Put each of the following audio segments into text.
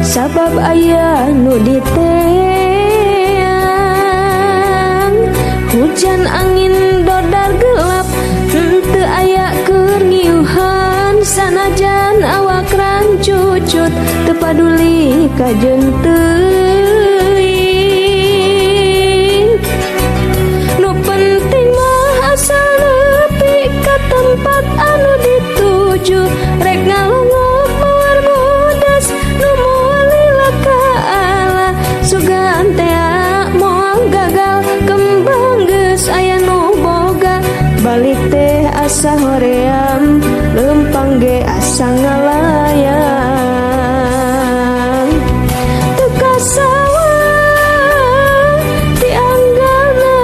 Sabab aya nu diteang. Hujan angin dodar gelap, henteu aya keur ngiuhan. Sanajan awak rancucut, teu paduli kajeun teuing. Nu penting mah asal nepi ka tempat anu dituju. Rek ngalongok mawar bodas nu moal lila ka ala. Sugan tea moal gagal, kembang geus aya nu boga. Balik teh asa hoream, lempang ge asa ngalayang. Teu kasawang ti anggalna,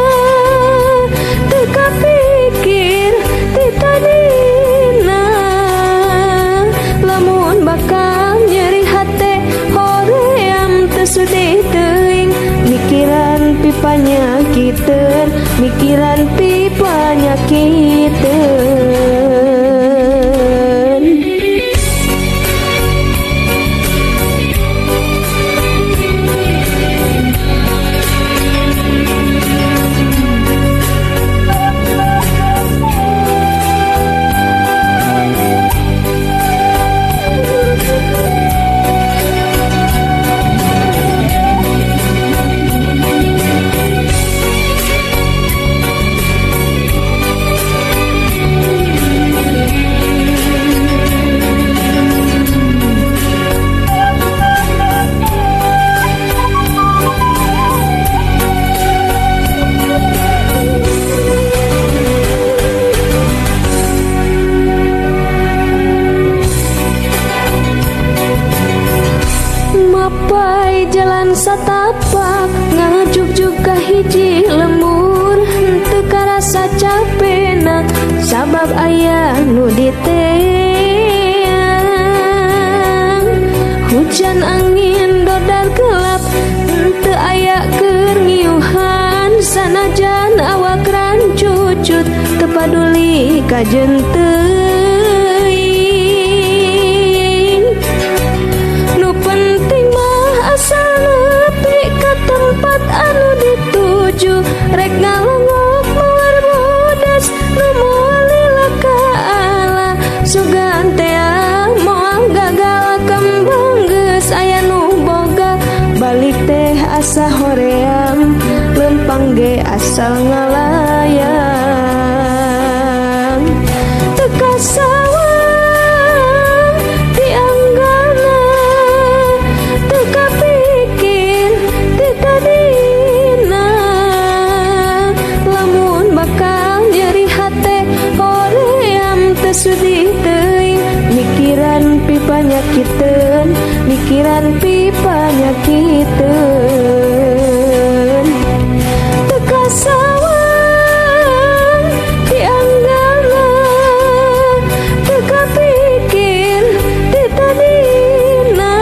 teu kapikir ti tadina. Lamun bakal nyeri hate hoream, teu sudi teuing. Mikiran pipanyakiteun, mikiran pipanyakiteun. Mapai jalan satapak, ngajugjug ka hiji lembur. Henteu karasa capena sabab aya nu diteang. Hujan angin dodar gelap, henteu aya keur ngiuhan. Sanajan awak rancucut, teu paduli kajeun teuing. Nu penting mah asal nepi ka tempat anu dituju. Rek ngalongok mawar bodas nu moal lila ka ala. Sugan tea moal gagal, kembang geus aya nu boga. Balik teh asa hoream, lempang ge asal ngalayang. Teu kasawang ti anggalna, teu kapikir ti tadina. Lamun bakal nyeri hate hoream, teu sudi teuing. Mikiran pipanyakiteun, mikiran pipanyakiteun. Teu kasawang ti anggalna, teu kapikir ti tadina.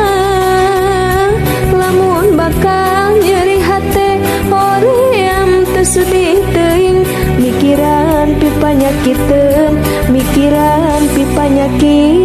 Lamun bakal nyeri hate hoream, teu sudi teuing. Mikiran pipanyakiteun, mikiran pipanyakiteun.